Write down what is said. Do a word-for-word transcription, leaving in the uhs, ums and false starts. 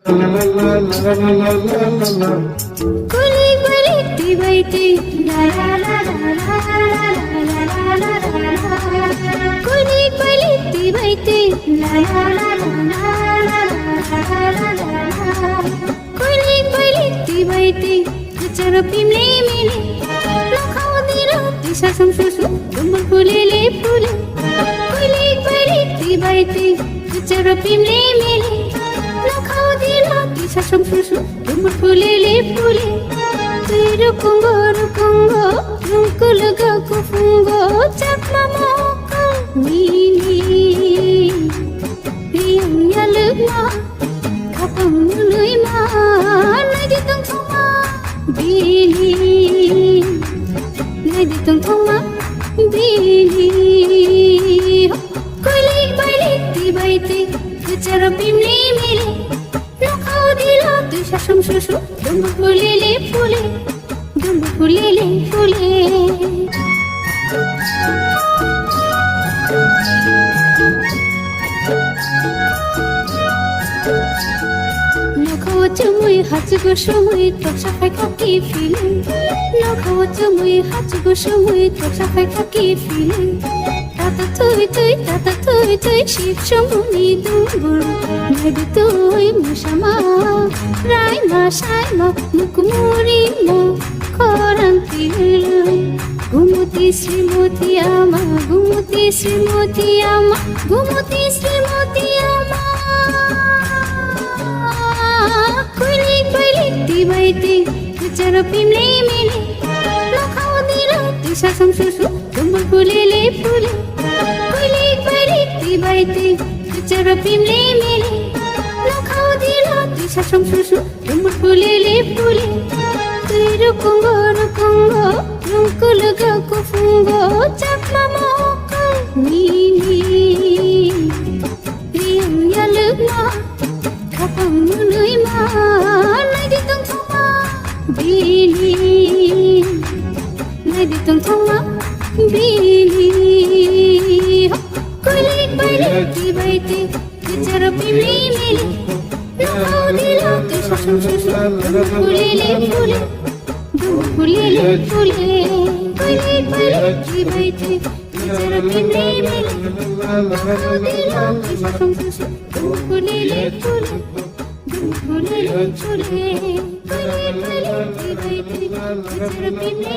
Kulik balik twi bai twi, la la la la la la la la la la la. Kulik balik twi bai twi, la la la la la la la la la la. Kulik balik twi bai twi, kwcharo pimle mele. Nokhao dilo twi sasom susu, dumbur phulele phule. Kulik balik twi bai twi, kwcharo pimle mele. Nokhao dilo twi sasom susu, dumbur phulele phule. Twi rukungo rukungo, rungkulugo kufungo, chakma mokol mili. Riyang yalwkma, khapang nwnwi ma, naidi tongthokma bili. Naidi tongthokma bili. Koilik bailik twi bai twi, kwcharo pimli mili. Nokhao dilo twi sasom susu, dumbu phulili phuli, dumbu phulili phuli. Nokhao chumui hachugo sumui toksa phaikha ki feeling. Nokhao chumui hachugo sumui toksa phaikha ki feeling. Tata tui tui, tata tui tui, sip somuni dumbur. Naidi tui musama, raima saima, mukmuri mo, koran tilui. Gumuti Srimoti ama, Gumuti Srimoti ama, Gumuti Srimoti ama. Kuilik bailik ti bai ti, bicharo pimli mili. Nokhao dilo twi sasom susu, dumbur phulili phuli. Kuilik bailik ti bai ti, bicharo pimli mili. Nokhao dilo twi sasom susu, dumbur phulili phuli. Twi rukungo rukungo, rungkulugo kufungo, chakma mokol mili. Riyang yalwkma, khapang nwnwi ma, naidi tongthokma bili. Naidi tongthokma bili. Kuilik bailik ti bai ti, bicharo pimli mili. Nokhao dilo twi sasom susu, dumbur phulili phuli. Dumbur phulili phuli. Kuilik bailik ti bai ti, bicharo pimli mili. Nokhao dilo twi sasom susu, dumbur phulili phuli. Dumbur phulili phuli. Kuilik bailik ti bai ti, bicharo pimli